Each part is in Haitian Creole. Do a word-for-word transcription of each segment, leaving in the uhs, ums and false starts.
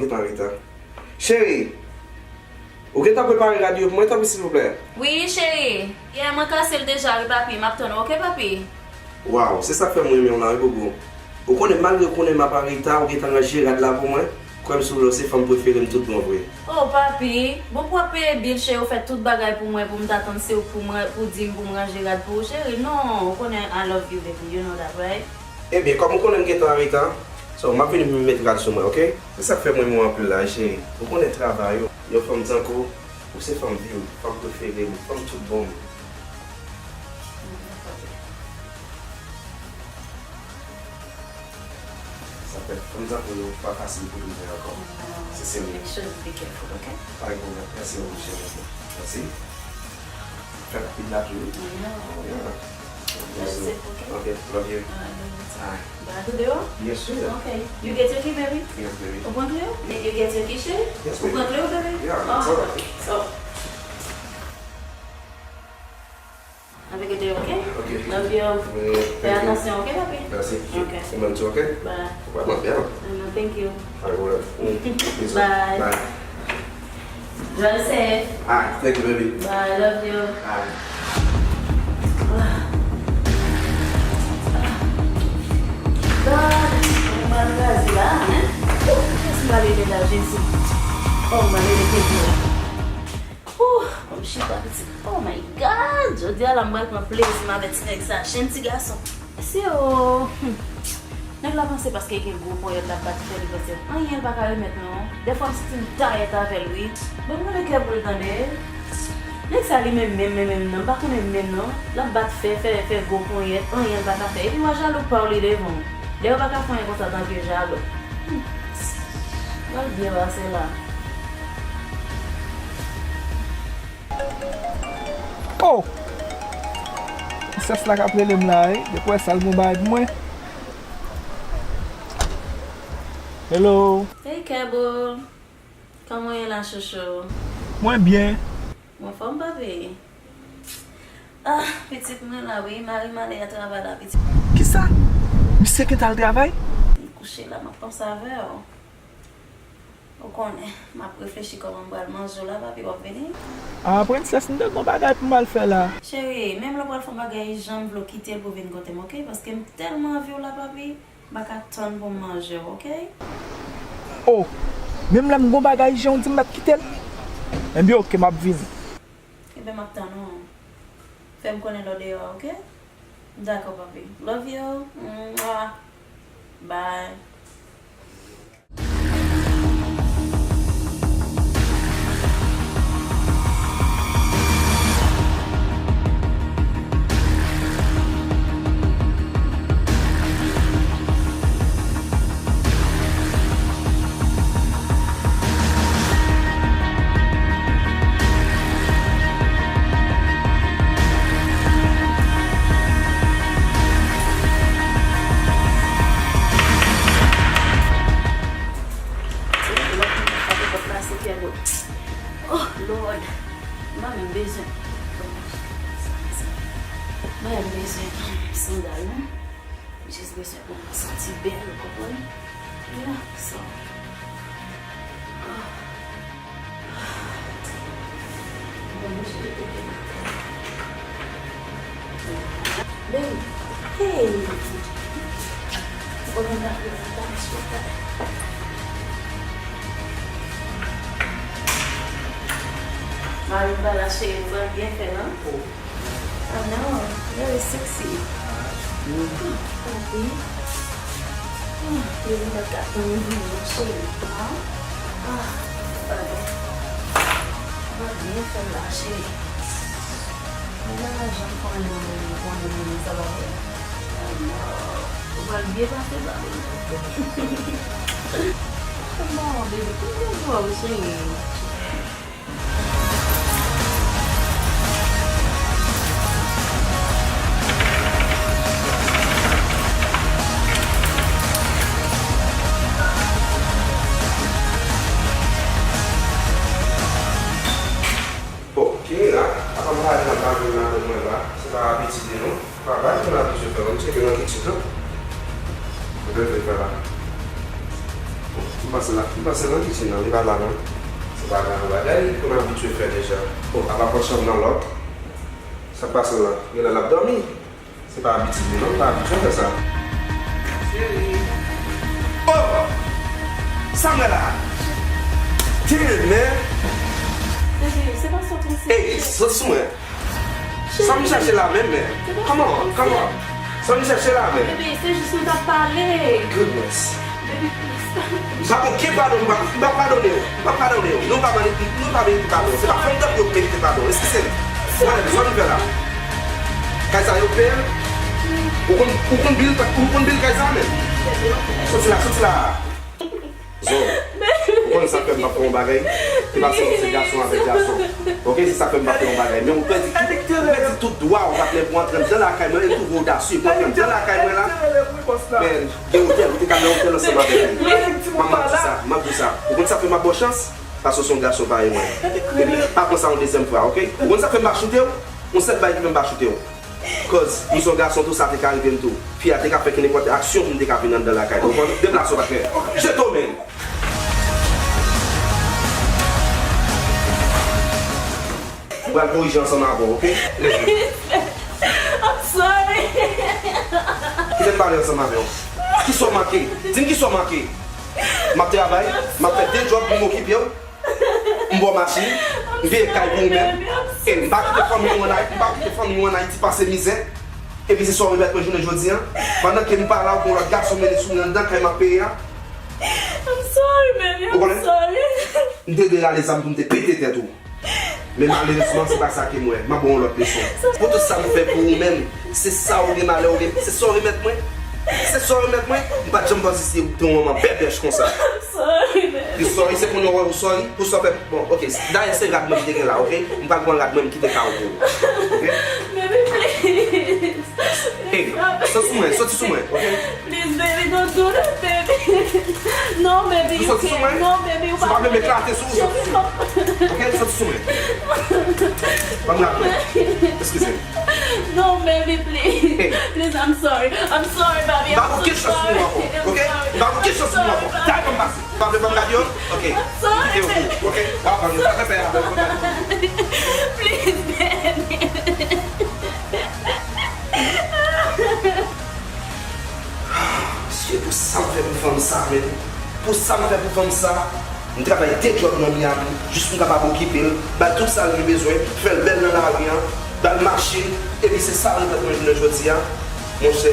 Gentan reta. Cheri, ou gentan prepare rad yo pou mwen, tanpri, silvouplè? Wi, cheri. Yeah, mwen kase l deja, wi, papi. M ap tann ou, oke, papi? Waw, se sa k fè m renmen w la, wi, bobo. Ou konnen, malgre ou konnen m ap an reta, ou gentan ranje rad la pou mwen. Kwè m, sou lo, se fanm prefere m tout bon vre. Oh, papi. Bon, pou w ap peye bil, cheri, ou fè tout bagay pou mwen, pou m ta tann se ou pou mwen, pou di m pou m ranje rad pou ou, cheri. Non, ou konnen I love you, baby. You know that, right? Ebyen, kòm ou konnen m gentan an reta, so, m ap vini pou m met rad sou mwen, oke? Se sa k fè m renmen w anpil la, cheri. Ou konnen travay ou, yon fanm tankou ou, ou se fanm vi m, fanm prefere m, fanm tout bon m. Sa fè, fanm tankou nou pa fasil pou twouve ankò. Non. Se serye. Make sure you be careful, oke? Pa gen pwoblèm. Mèsi bokou, cheri. Mèsi. Fè rapid la tou, wi. Yeah. Yeah. That's it, okay? Okay, love you. Alright, love you too. Alright. Bagay tou deyò? Yes, sir. Okay. You get your key, baby? Yes, baby. Ou pran kle yo? You get your key, cheri? Yes, baby. Ou pran kle yo, baby? Yeah, it's alright. So, Avèk ede, oke? Oke. Love you. Wi, thank you. Fè atansyon, oke, papi? Mèsi. Oke. Ou menm tou, oke? Bye. Ou pa mande, non? Ah, non, thank you. Alright, whatever. Mm. Peace. Bye. Bye. Drive safe. Alright, thank you, baby. Bye, love you. Alright. Ah. Ah. God, mwen mal kraze la, hein? Oh, kiyès mwen ale la, Jezi? Oh, mwen ale Jezi la. Ouh, m chita pitit. Oh my God! Jodi a la m pral pran plezi m avèk ti nèg sa. Jenn ti gason. Si o. Hmm. Nèg la panse paske gen gwo ponyèt l ap bat fè li panse anyen l pa ka remèt non. Dèfwa m santi m tayèt avè l wi. Ban m gade kè pou l tande. Nèg sa li menm menm menm menm nan, m pa konnen menm non. L ap bat fè, fè, fè gwo ponyèt, anyen l pa ka fè. Epi w a jalou pa w li devan w. Lè yo pa ka fè anyen konsa tanke jalou. Hmm. Pral byen pase la. Oh! Princess la k ap rele m la wi. Depi w wè sa l gon bagay pou mwen. Hello. Hey Kèbou. Kòman w ye la chouchou? Mwen byen. Ou anfòm papi? Ah, pitit mwen la wi, mari m ale a travay la pitit. Kisa? Misye gentan al travay? M kouche la, m ap panse avè w. Ou konnen, m ap reflechi kòman m pral manje w la, papi, w ap vini? Ah, princess, m te gon bagay pou m al fè la. Cheri, menm lè w pral fè yon bagay ijan, m vle w kite l pou w vin kote m, oke? Paske m tèlman anvi w la, papi, m pa ka tann pou m manje w, oke? Oh, menm lè m gon bagay ijan, w di m mèt kite l? Ebyen, oke, m ap vini. Ebyen, m ap tann ou. Fè m konnen lè w deyò a, oke? Dakò, papi. Love you. Mwah. Bye. Oh, Lord. Mwen menm bezwen. Mwen menm bezwen sandal, non? Jis bezwen pou m santi bèl, ou konprann? Yeah, so. Ah. Baby, hey. Ou konn nan prezantasyon. Mari m pa la, cheri, m pral byen fè l, hein? Oh. I know, very sexy. Ah, papi. Ah, yo vin nan kat nan vini, mon cheri. Ah, ah, pardon. Mwen byen fè m la, cheri. Mwen pa janm konnen nan mwen, konnen mwen sa pa vre. I know. Ou pral byen pase, papi. Kòman, baby? Kòman w, cheri? Bon, Kimina, apa m pa al nan bagay la pou mwen la? Se pa apetite non. Travay pou n ap bezwen fè, ban m tcheke nan kitchen tou. Mwen bezwen fè la. M pase la, m pase nan kichen nan, li pa la non. Se pa gran bagay, li konn abitye fè deja. Bon, apa pran chanm nan lòt. Sa k pase la? Genlè l ap dòmi. Se pa abitid li non, m pa abitye fè sa. Cheri. Oh! Sa m wè la? Damn, man! Bebe, se pa sa w te eseye fè. Ey, sot sou mwen. Sa m chèche la menm, men? Come on, come on. Sa m chèche la menm? Bebe, se jis nou t ap pale. Goodness. Bebe, please, pa. M pa konn ki padon, m pa, m pa padone w. M pa padone w. Nou pa merite, nou pa merite padon. Se pa fanm tankou yo k merite padon. Eskize m. Mwen, sa m fè la? Kay sa yo peye m? Ou konn, ou konn bil, ou konn bil kay sa menm? Soti la, soti la. Zo, ou konn sa fè m p ap fè yon bagay? Se paske nou se gason avèk gason. Ok, se sa fè m p ap fè yon bagay. Men ou pèdi tout, ou pèdi tout dwa ou patnè pou antre anndan lakay mwen e twouve odasye pou antre anndan lakay mwen la. Men, gen otèl, ou te ka nan otèl ansanm avèk li. M ap di w sa, m ap di w sa. Ou konn sa fè m ap ba w chans? Paske w se yon gason parèy mwen. Epi, pa pran sa yon dezyèm fwa, ok? Ou konn sa fè m pa choute w? Yon sèl bagay ki fè m pa choute w. Cause m se yon gason tou, sa te ka rive m tou. Fi a te ka fè ki nenpòt aksyon pou m te ka vin anndan lakay. Ou konprann? Deplase w, patnè. Jete w, men. M pral korije ansanm avè w, ok? I'm sorry. Kite m pale ansanm avè w. Kisa w manke? Di m kisa w manke. M ap travay, m ap fè de djòb pou m okipe w. M ba w machin, m peye kay pou ou menm. E m pa kite fanmi ou ann Ayiti, m pa kite fanmi ou ann Ayiti pase mizè. Epi se sa w remèt mwen jounen jodi a. Pandan ke m pa la, ou gen yon lòt gason mennen sou mwen anndan kay m ap peye a. I'm sorry, baby, I'm sorry. Ou konnen? M te dwe rale zam pou m te pete tèt ou. Men malerezman, se pa sa ke m wè. M ap ba w yon lòt leson. Pou tout sa m fè pou ou menm, se sa ou gen malè ou gen, se sa ou remèt mwen. Se sa ou remèt mwen. M pa t janm panse se te yon manman bèbèch konsa. I'm sorry, baby. You sorry, se konnen w wè ou sorry, pou sa w fè, bon, ok, dayè se rad mwen ki te gen la, ok? M pral pran rad mwen, m kite kay ou pou ou. Ok? Baby, please. Hey, soti sou mwen, soti sou mwen, ok? Please, baby, don't do that, baby. No, baby, you can't. No, baby, you can't. Si w pa vle m eklate sou ou, soti sou mwen. Ok, soti sou mwen. Ban m rapèl. Eskize m. No, baby, please. Hey. Please, I'm sorry. I'm sorry, baby. M pa ba w okenn chans pou ou ankò, ok? M pa ba w okenn chans pou ou ankò. Dayè ban m pase. Pa vle ban m gade yo? Ok. Kite yo pou ou, ok? W ap pran yo. Sa fè pè a. Please, baby. Mesye, pou sa m fè pou fanm sa, men. Pou sa m fè pou fanm sa, m travay de djòb nan Miami, jis pou m kapab okipe l, ba l tout sa l gen bezwen, fè l bèl nan lari a, ba l machin, epi se sa l fè pou mwen jounen jodi a. Monchè,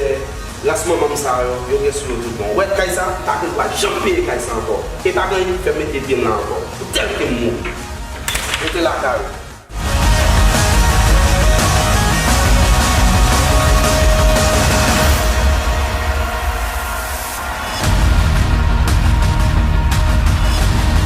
ras manman m sa yo, yo gen sou yo tout bon. Ou wè kay sa, m pa gen dwa janm peye kay sa ankò. E pa gen anyen ki fè m mete pye m la ankò. Pou tèl ke m mouri. Rete lakay ou.